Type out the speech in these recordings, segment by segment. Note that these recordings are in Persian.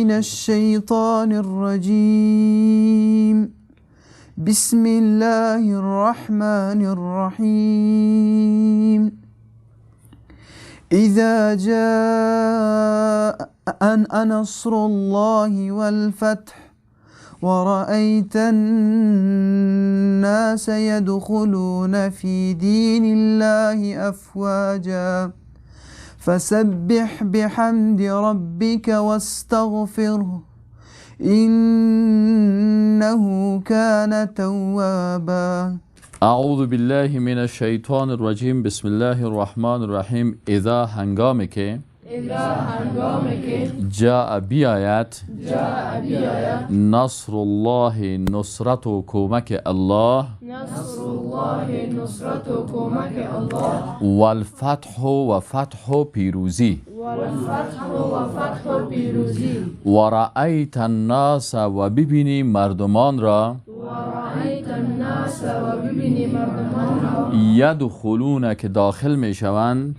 من الشيطان الرجيم. بسم الله الرحمن الرحيم. إذا جاء نصر الله والفتح ورأيت الناس يدخلون في دين الله أفواجا فسبح بحمد ربك واستغفره إنه كان توابا. اعوذ بالله من الشیطان الرجیم. بسم الله الرحمن الرحیم. اذا هنگامی که جاء بیاید، نصر الله نصرت و کمک الله، والفتح و فتح و پیروزی، و رأیت الناس و ببینی مردمان را، یدخلون که داخل می شوند،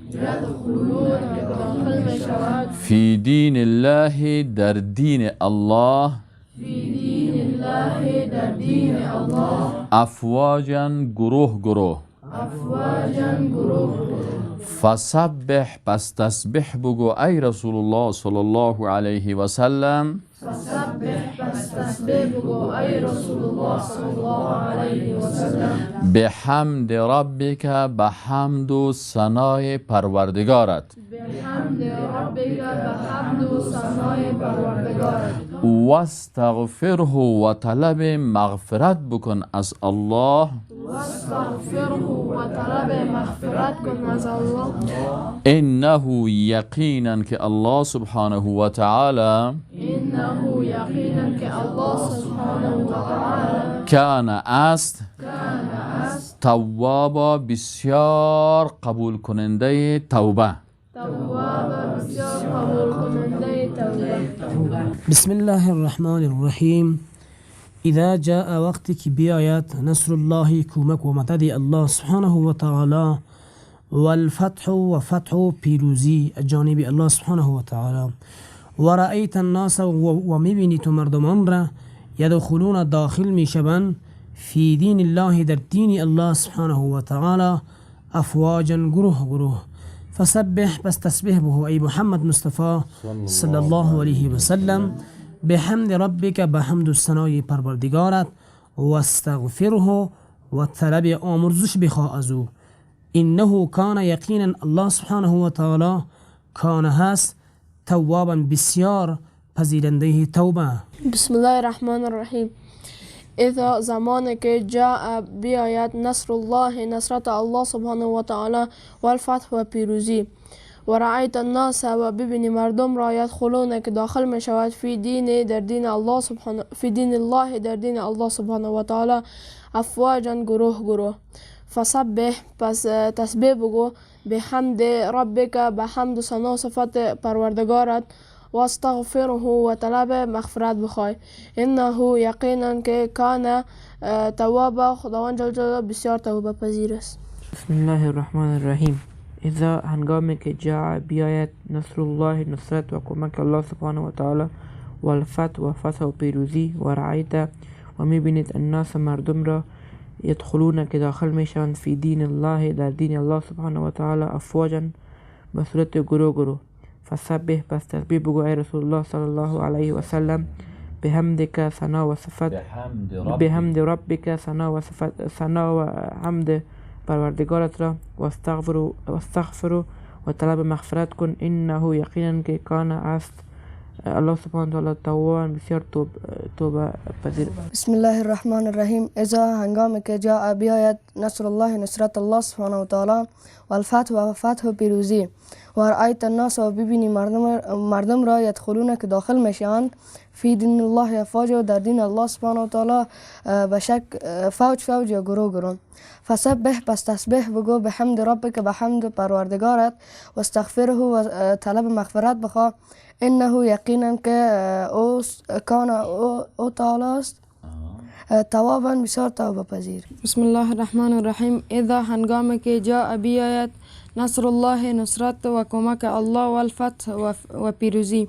فی دین الله در دین الله، افواجا گروه گروه، فسبح پس تسبیح بگو ای رسول الله صلی الله علیه و سلم، بحمد ربک به حمد و ثنای پروردگارت، واستغفره و طلب مغفرت بکن از الله، انه یقینا که الله سبحانه و تعالی کان است توابا بسیار قبول کننده توبه. بسم الله الرحمن الرحیم. اذا جاء وقتی که بیاید نصر الله کمک و مدد الله سبحانه و تعالی، والفتح و فتح پیروزی جانب الله سبحانه و تعالی، و رأیت الناس و میبینی تو مردمان را، یدخلون داخل میشوند، فی دین الله در دین الله سبحانه و تعالی، افواجا گروه گروه، فسبح پس تسبیح به ای محمد مصطفی صلی الله علیه و سلم، بحمد ربک به حمد و ثنای پروردگارت، واستغفره و طلب آمرزش بخواه از او، انه کان یقینا الله سبحانه و تعالی کان هست توابا بسیار پذیرنده توبه. بسم الله الرحمن الرحیم. اذا زمانی که جاء بیاید نصر الله نصرت الله سبحانه و تعالی، والفتح و پیروزی، و رأیت الناس و ببینی مردم را، یدخلون که داخل می شود، فی دین در دین الله سبحانه، فی دین الله در دین الله سبحانه و تعالی، افواجا گروه گروه، فسبح پس تسبیح بگو، بحمد ربک به حمد و ثنا و صفت پروردگارت، واستغفره و طلب مغفرت بخوای، انه یقینا که کان توابا خداوند جل جلاله بسیار توبه پذیر است. بسم الله الرحمن الرحیم. اذا هنگامی که جاء بیاید نصر الله نصرت و کمک الله سبحانه و تعالی، والفتح و فتح و پیروزی، و رأیت و میبینید الناس مردم را، یدخلون که داخل میشوند، فی دین الله در دین الله سبحانه و تعالی، افواجا به صورت گروه گروه، فسبح پس تسبیح بگو ای رسول الله صلی الله علیه و سلم، بحمدک ثنا و صفت، بحمد ربک ثنا و صفت، ثنا و حمد پروردگارت را، واستغفر و طلب مغفرت کن، انه یقینا که کان است الله سبحانه وتعالی توابا بسیار توبه پذیر. بسم الله الرحمن الرحیم. اذا هنگامی که جاء بیاید نصر الله نصرت الله سبحانه و تعالی، والفتح و فتح پیروزی، و رأیت الناس و ببینی مردم را، یدخلون که داخل میشوند، فی دین الله افواجا در دین الله سبحانه و تعالی به شک فوج فوج یا گروه گروه، فسبح پس تسبیح بگو، بحمد ربک به حمد پروردگارت، واستغفره و طلب مغفرت بخواه، انه یقینا که او کان او تعالی است توابا بسیار توبه پذیر. بسم الله الرحمن الرحیم. اذا هنگامی که جاء بیاید نصر الله نصرت و کمک الله و الفتح و پیروزی.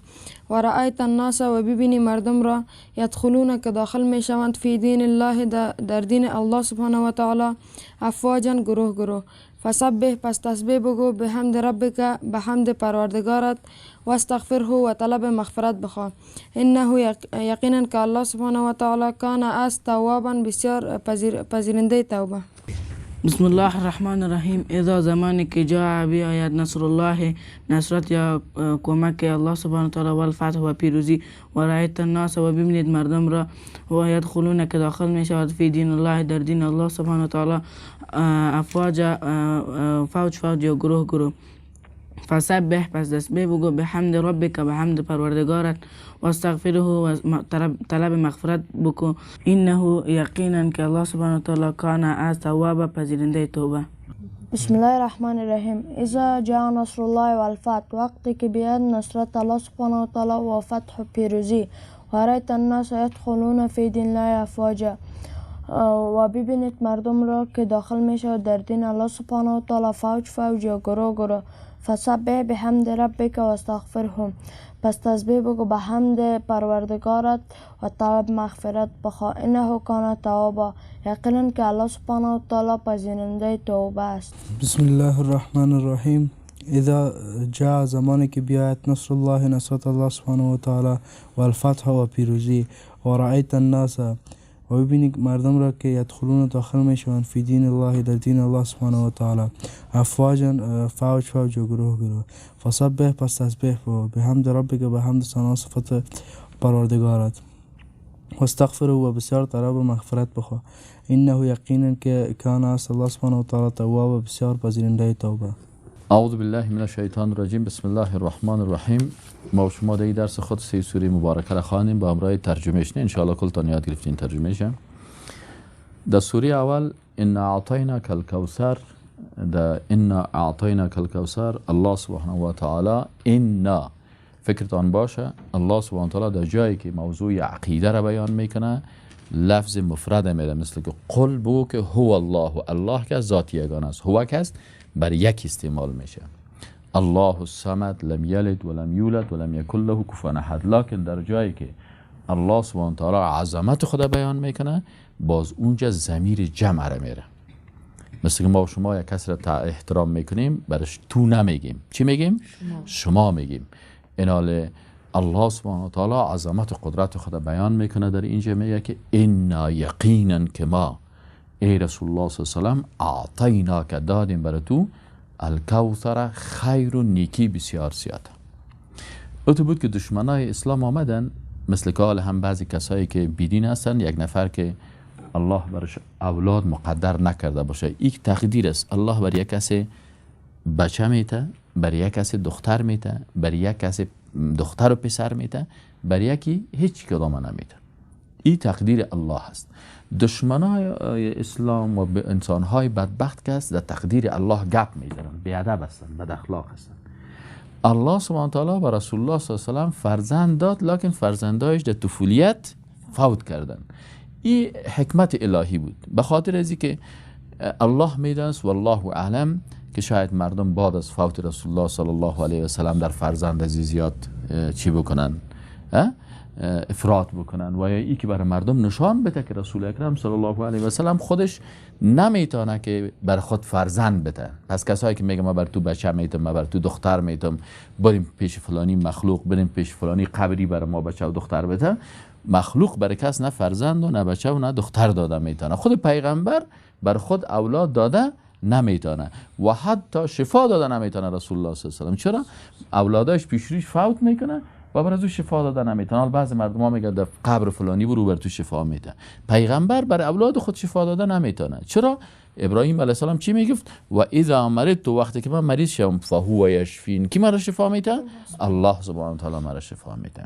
و رأیت الناس و ببینی مردم را، یدخلون که داخل می شوند، فی دین الله در دین الله سبحانه و تعالی، افواجا گروه گروه. فسبح پس تسبیح بگو، به حمد ربک به حمد پروردگارت، و استغفره و طلب مغفرت بخواه. انه یقینا که الله سبحانه و تعالی کان است توابا بسیار پذیرنده توبه. بسم الله الرحمن الرحیم. اذا زمانی که جاء بیاید نصر الله نصرت یا کمک الله سبحانه و تعالی و الفتح و پیروزی، و رأیت الناس و ببینید مردم را، و یدخلون که داخل می شود، فی دین الله در دین الله سبحانه و تعالی، افواج فوج فوج یا گروه گروه. فسبح پس تسبیح بگو، به حمد ربک به حمد پروردگارت، و استغفره و طلب مغفرت بکو. انه یقینا که الله سبحانه و تعالی کان از تواب پذیرنده توبه. بسم الله الرحمن الرحیم. اذا جاء نصر الله والفتح وقتی که بیاد نصرت الله سبحانه و تعالی و فتح و پیروزی، و رأیت الناس یدخلون فی دین الله افواجا و ببینید مردم را که داخل می شود در دین الله سبحانه و تعالی فوج فوج یا گروه گروه. فسبح بحمد ربک و استغفرهم پس تسبیح بگو به حمد پروردگارت و طلب مغفرت بخواه. انه کان توابا یقینا که الله سبحانه و تعالی پذیرنده توبه است. بسم الله الرحمن الرحیم. اذا جاء زمانی که بیاید نصر الله نصرت الله سبحانه و تعالی و الفتح و پیروزی، و رأیت الناس و ببینید مردم را که یدخلون داخل میشوند، فی دین الله در دین الله سبحانه و تعالی، افواجا فوج فوج و گروه گروه. فسبح پس تسبیح بگو، به حمد ربک به حمد ثنا صفت پروردگارت، و استغفره و بسیار طلب مغفرت بخواه. انه یقینا که کان است الله سبحانه و تعالی تواب بسیار پذیرنده توبه. اعوذ بالله من الشیطان الرجیم. بسم الله الرحمن الرحیم. ما و شما در درس خود سه سوره مبارکه را خواندیم با همراه ترجمهش. نه انشاءالله کلتان یاد گرفتین ترجمهش. در سوره اول انا اعطیناک الکوثر، در انا اعطیناک الکوثر الله سبحانه و تعالی انا، فکرتان باشه الله سبحانه و تعالی در جایی که موضوع عقیده را بیان میکنه لفظ مفرد میده، مثل که قل بگو که هو الله، الله که ذات یگانه است، هو که است بر یک استعمال میشه. الله الصمد لم یلد ولم یولد ولم یکن له کفوا احد. لکن در جایی که الله سبحانه و تعالی عظمت خدا بیان میکنه باز اونجا ضمیر جمع را میره. مثل که ما و شما یک کس را احترام میکنیم برش تو نمیگیم، چی میگیم؟ شما میگیم. اینال الله سبحانه و تعالی عظمت و قدرت خدا بیان میکنه در اینجا، میگه که انا یقینا که ما ای رسول الله صلی الله علیه و سلم اعطینا که دادیم برای تو الکوثر خیر و نیکی بسیار زیاد. او بود که دشمنای اسلام آمدن، مثل که حال هم بعضی کسایی که بیدین هستن، یک نفر که الله برش اولاد مقدر نکرده باشه، یک تقدیر است. الله بر یک کسی بچه میته، بر یک کسی دختر میته، بر یک کسی دختر و پسر میته، بر یکی هیچ کدام نمیته. این تقدیر الله است. دشمنای اسلام و انسانهای بدبخت که است در تقدیر الله گپ میزنن، بیادب هستند، بد اخلاق هستند. الله سبحانه تعالی به رسول الله صلی الله علیه و سلم فرزند داد، لکن فرزندایش در طفولیت فوت کردن. این حکمت الهی بود، به خاطر از اینکه الله میدانست والله اعلم که شاید مردم بعد از فوت رسول الله صلی الله علیه و سلم در فرزند عزیز زیاد چی بکنن، افراط بکنن، و یا ای که برای مردم نشان بده که رسول اکرم صلی الله علیه و سلم خودش نمیتونه که بر خود فرزند بده. پس کسایی که میگه ما بر تو بچه میتم، ما بر تو دختر میتم، بریم پیش فلانی مخلوق، بریم پیش فلانی قبری برای ما بچه و دختر بده، مخلوق برای کس نه فرزند و نه بچه و نه دختر داده میتونه. خود پیغمبر بر خود اولاد داده نمیتونه و حتی شفا داده نمیتونه رسول الله صلی الله علیه و سلم. چرا؟ اولاداش پیش روش فوت میکنه و بر از او شفا داده نمیتونه. بعضی مردم ها میگن در قبر فلانی برو بر تو شفا میده. پیغمبر بر اولاد خود شفا داده نمیتونه. چرا؟ ابراهیم علیه السلام چی میگفت؟ و اذا مرضت، وقتی که من مریض شدم، فهو یشفین، کی مرا شفا میده؟ الله سبحانه و تعالی مرا شفا میده.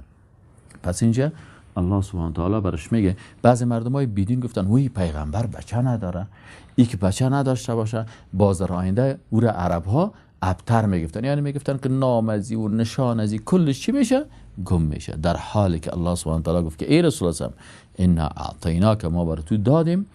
پس اینجا الله سبحانه و تعالی برش میگه. بعضی مردم های بیدین گفتن وی پیغمبر بچه نداره، ای که بچه نداشته باشه باز در آینده او را عرب ها ابتر میگفتن، یعنی میگفتن که نام ازی و نشان ازی کلش چی میشه؟ گم میشه. در حالی که الله سبحانه و تعالی گفت که ای رسول الله انا اعطیناک، ما بر تو دادیم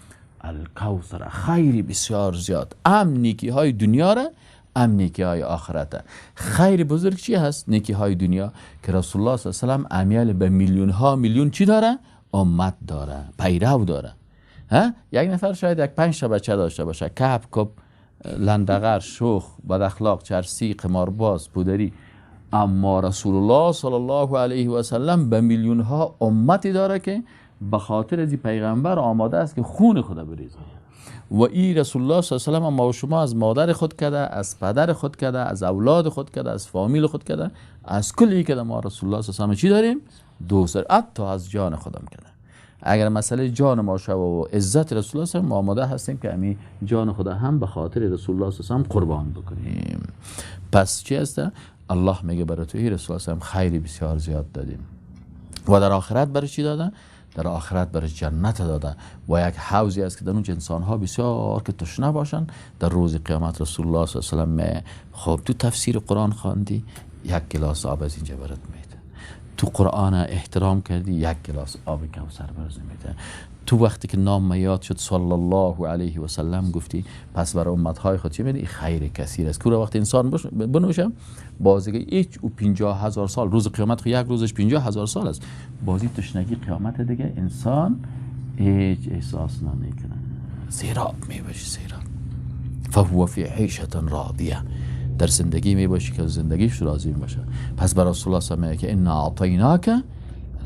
الکوثر، خیری بسیار زیاد، ام نیکی های دنیا را هم نیکی های آخرت. خیر بزرگ چی هست؟ نیکی های دنیا که رسول الله صلی الله علیه و سلم امیال به میلیون ها میلیون چی داره؟ امت داره، پیرو داره. ها؟ یک نفر شاید یک 5 تا بچه داشته باشه، کپ کپ، لندغر، شوخ، بد اخلاق، چرسی، قمارباز، پودری، اما رسول الله صلی الله علیه و سلم به میلیون ها امتی داره که به خاطر از پیغمبر آماده است که خون خود بریزه. و این رسول الله صلی الله علیه و سلم ما و شما از مادر خود کده، از پدر خود کده، از اولاد خود کده، از فامیل خود کده، از کلی کده ما رسول الله صلی الله علیه و سلم چی داریم؟ دوست داریم، حتی از جان خودم کده. اگر مسئله جان ما شو و عزت رسول الله صلی الله علیه و آماده هستیم که امی جان خود هم به خاطر رسول الله صلی الله علیه و قربان بکنیم. پس چی هست؟ الله میگه برای تو ای رسول الله صلی الله علیه و خیری بسیار زیاد دادیم. و در آخرت برای چی دادن؟ در آخرت برای جنت داده و یک حوضی است که در اونجا انسان ها بسیار که تشنه باشن در روز قیامت رسول الله صلی الله علیه و سلم خب تو تفسیر قرآن خواندی، یک گلاس آب از اینجا برات میده. تو قرآن احترام کردی، یک گلاس آب کوثر برات میده. تو وقتی که نام یاد شد صلی الله علیه و سلم گفتی، پس برای امتهای خود چی میده؟ خیر کثیر است. که وقتی انسان بنوشه بازی هیچ او 50,000 سال روز قیامت، خو یک روزش 50,000 سال است، بازی تشنگی قیامت دیگه انسان هیچ احساس نمیکنه، سیراب میباشی، سیراب. فهو فی عیشه راضیه، در زندگی میباشی که زندگیش راضی میباشه. پس برای رسول الله صلی الله علیه و سلم که انا اعطیناک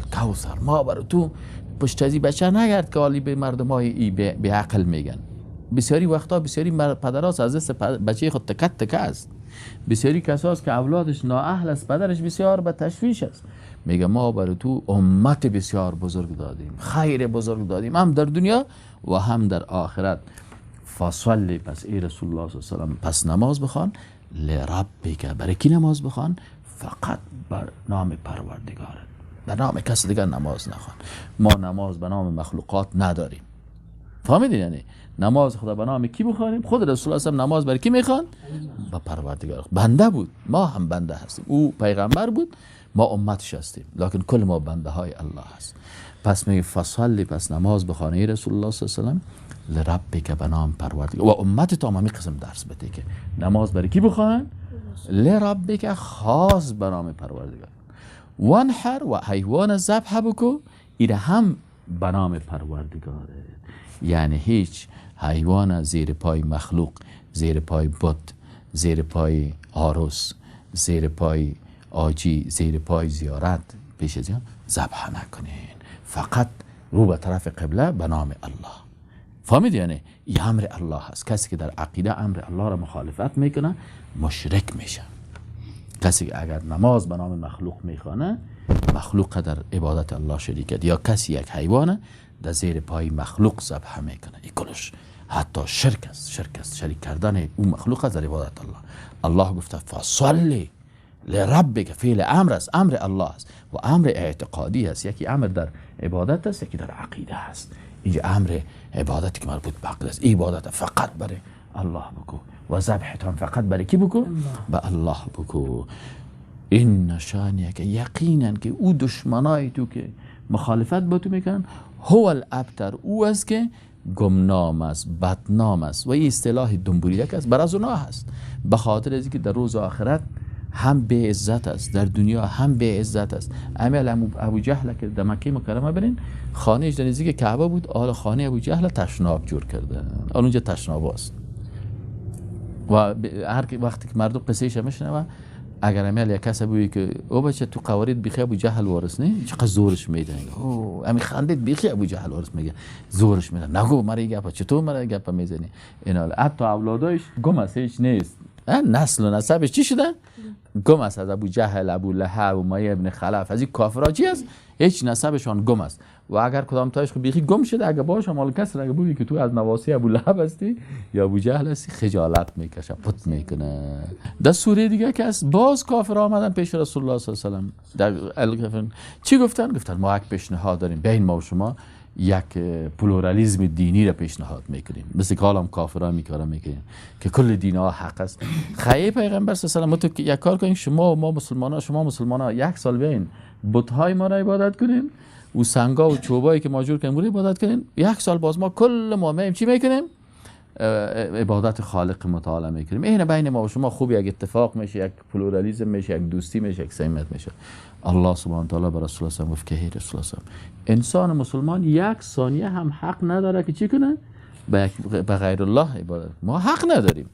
الکوثر، ما برای تو پشت از بچه نگرد که حالی به مردم های ای به عقل میگن. بسیاری وقتا بسیاری پدراس از دست بچه خود تکت تکه است. بسیاری کساست که اولادش نااهل است، پدرش بسیار به تشویش است. میگه ما برای تو امت بسیار بزرگ دادیم، خیر بزرگ دادیم، هم در دنیا و هم در آخرت. فصلی، پس ای رسول الله صلی الله علیه و سلم پس نماز بخوان، لربک، برای کی نماز بخوان؟ فقط بر نام پروردگارت، به نام کس دیگر نماز نخوان. ما نماز به نام مخلوقات نداریم. فهمیدین؟ یعنی نماز خدا به نام کی بخوانیم؟ خود رسول الله صلی نماز برای کی میخوان؟ به پروردگار. بنده بود، ما هم بنده هستیم. او پیغمبر بود، ما امتش هستیم، لکن کل ما بنده های الله هست. پس میگه فصلی، پس نماز بخوانه رسول الله صلی الله علیه و سلم لربک، به نام پروردگار. و امت تا هم قسم درس بده که نماز برای کی بخوان؟ لربک، خاص به نام پروردگار. وانحر، و حیوان ذبح بکو، ایره هم به نام پروردگاره. یعنی هیچ حیوان زیر پای مخلوق، زیر پای بت، زیر پای آروس، زیر پای آجی، زیر پای زیارت پیش از این ذبح نکنین، فقط رو به طرف قبله به نام الله. فهمید؟ یعنی این امر الله هست. کسی که در عقیده امر الله را مخالفت میکنه مشرک میشه. کسی که اگر نماز به نام مخلوق میخوانه، مخلوق در عبادت الله شریک، یا کسی یک حیوانه در زیر پای مخلوق ذبح میکنه، این کلش حتی شرک است. شرک است، شریک کردن او مخلوق است در عبادت الله. الله گفته فصلی لربک، فعل امر است، امر الله است و امر اعتقادی است. یکی امر در عبادت است، یکی در عقیده است. اینجا امر عبادت که مربوط به عقیده است، عبادت فقط برای الله بکو و ذبحتان فقط برای کی بکو؟ به الله بکو. این نشانیه که یقینا که او دشمنای تو که مخالفت با تو میکنن، هو الابتر، او است که گمنام است، بدنام است. و این اصطلاح دنبوریدک است، بر از اونها هست، به خاطر از اینکه در روز آخرت هم به عزت است، در دنیا هم به عزت است. امیل ابو جهل که در مکه مکرمه برین، خانهش در نزدیک کعبه بود، آل خانه ابو جهل تشناب جور کرده، آن اونجا تشناب است. و هر وقتی که مردم قصه‌اش میشنوه، اگر امیل یک کس بوی که او بچه تو قوارید بیخی ابو جهل وارث نه، چقدر زورش میده، او امی خندید بیخی ابو جهل وارث میگه، زورش میده، نگو مرا گپ، چطور مرا گپ میزنی؟ اینا حتی اولادایش گم است، هیچ نیست، نسل و نسبش چی شده؟ گم است. از ابو جهل، ابو لهب، امیه ابن خلف، از این کافرها چی است؟ هیچ نسبشان گم است. و اگر کدام تایش خب بیخی گم شده، اگه باشه مال کس، اگه بگی که تو از نواسی ابو لهب هستی یا ابو جهل هستی، خجالت میکشه، پت میکنه. در سوره دیگه که است، باز کافر آمدن پیش رسول الله صلی الله علیه و سلم، چی گفتن؟ گفتن ما یک پیشنهاد داریم، بین ما و شما یک پلورالیسم دینی را پیشنهاد میکنیم، مثل که حالا کافرها میکنیم که کل دینها حق است. خیلی پیغمبر صلی الله علیه و سلم یک کار کنیم، شما و ما مسلمانا، شما مسلمانا یک سال بیاین بت‌های ما را عبادت کنین و سنگا و چوبایی که ما جور کنیم عبادت کنین، یک سال باز ما کل ما میایم چی میکنیم؟ عبادت خالق متعال میکنیم. این بین ما و شما خوب یک اتفاق میشه، یک پلورالیزم میشه، یک دوستی میشه، یک صمیمیت میشه. الله سبحانه و تعالی به رسول الله گفت که هی رسول الله، انسان مسلمان یک ثانیه هم حق نداره که چی کنه؟ به غیر الله عبادت. ما حق نداریم،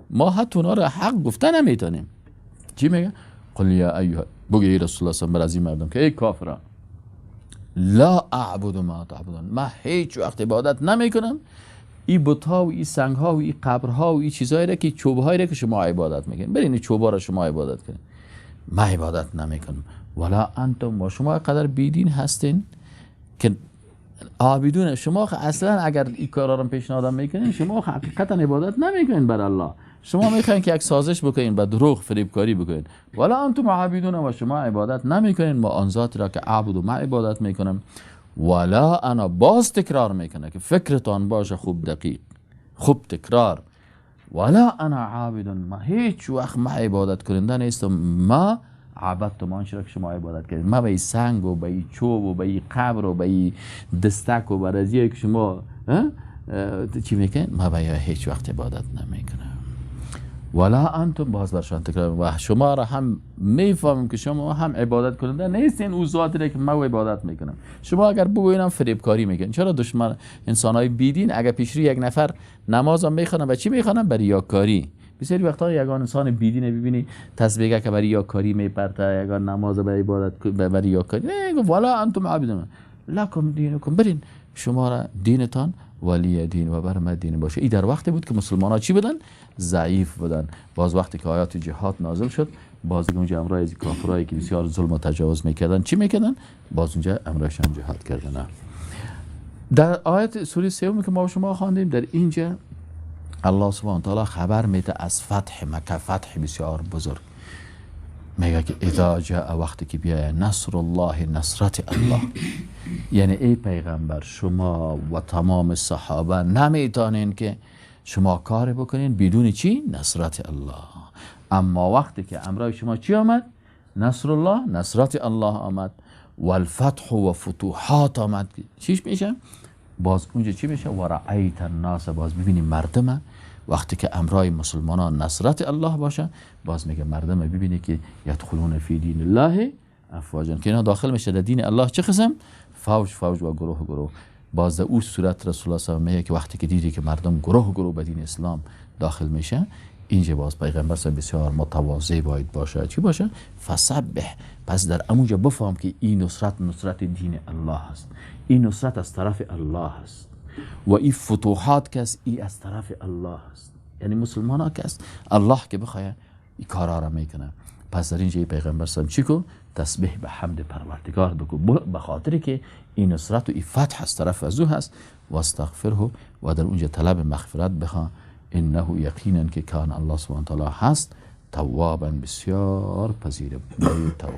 ما حتی اونا را حق گفته نمیتونیم. چی میگه؟ قل یا ایها، بگو ای رسول الله بر از این مردم که ای کافران، لا اعبد ما تعبدون، من هیچ وقت عبادت نمیکنم این بت‌ها و این سنگ‌ها و این قبرها و این چیزایی را که چوب‌هایی را که شما عبادت میکنین، برین این چوب‌ها را شما عبادت کنین، من عبادت نمیکنم. ولا انتم، و شما قدر بیدین هستین که عابدون، شما اصلا اگر این کارا رو پیشنهاد میکنین شما حقیقتا عبادت نمیکنین بر الله، شما میخواین که یک سازش بکنین، به دروغ فریبکاری بکنین. ولا انتم عابدون، و شما عبادت نمیکنین ما آن ذات را که عبد و ما عبادت میکنم. ولا انا، باز تکرار میکنه که فکرتان باشه خوب دقیق، خوب تکرار. ولا انا عابد، ما هیچ وقت ما عبادت کننده نیستم، ما عبدتم آنچه را که شما عبادت کردید، ما به این سنگ و به این چوب و به این قبر و به این دستک و به رضیه که شما چی میکنید، ما به هیچ وقت عبادت نمیکنم. ولا انتم، باز برشان تکرار، و شما را هم میفهمم که شما هم عبادت کننده نیستین او ذاتی را که من عبادت میکنم. شما اگر بگوینم فریبکاری میکنین. چرا دشمن انسانای بیدین اگر پیشروی یک نفر نماز هم میخوانن و چی میخوانن؟ برای ریاکاری. بسیاری وقتا یگان انسان بیدین ببینی تسبیح که برای ریاکاری میپرته، یگان نماز برای عبادت برای ریاکاری. نه، ولا انتم عابدون لکم دینکم، برین شما را دینتان ولی دین و بر ما دین باشه. این در وقتی بود که مسلمان ها چی بودن؟ ضعیف بودن. باز وقتی که آیات جهاد نازل شد، باز دیگه اونجا امرای از کافرایی که بسیار ظلم و تجاوز میکردن چی میکردن؟ باز اونجا امرایشان جهاد کردن. در آیت سوره سوم که ما شما خواندیم، در اینجا الله سبحانه و تعالی خبر میده از فتح مکه، فتح بسیار بزرگ. میگه که اذا جاء، وقتی که بیاید نصر الله، نصرت الله، یعنی ای پیغمبر شما و تمام صحابه نمیتونین که شما کار بکنین بدون چی؟ نصرت الله. اما وقتی که امرای شما چی آمد؟ نصر الله، نصرت الله آمد، والفتح و فتوحات آمد، چیش میشه؟ باز اونجا چی میشه؟ و رأیت الناس، باز ببینیم مردم وقتی که امرای مسلمانان نصرت الله باشه، باز میگه مردم ببینی که یدخلون فی دین الله افواجا، که اینا داخل میشه در دین الله چه قسم؟ فوج فوج و گروه گروه. باز در او صورت رسول الله صلی الله علیه و میگه که وقتی که دیدی که مردم گروه گروه به دین اسلام داخل میشه، اینجا باز پیغمبر صلی بسیار متواضع باید باشه. چی باشه؟ فسبح، پس در اونجا بفهم که این نصرت نصرت دین الله است، این نصرت از طرف الله است و این فتوحات که است این از طرف الله است. یعنی مسلمان ها که است الله که بخواه این کارا را میکنه. پس در اینجا پیغمبر صلی چی کو؟ تسبیح به حمد پروردگار بگو، به خاطر که این نصرت و این فتح از طرف از او هست. و استغفره، و در اونجا طلب مغفرت بخواه، انه یقینا که کان الله سبحانه و تعالی هست توابا، بسیار پذیر توبه.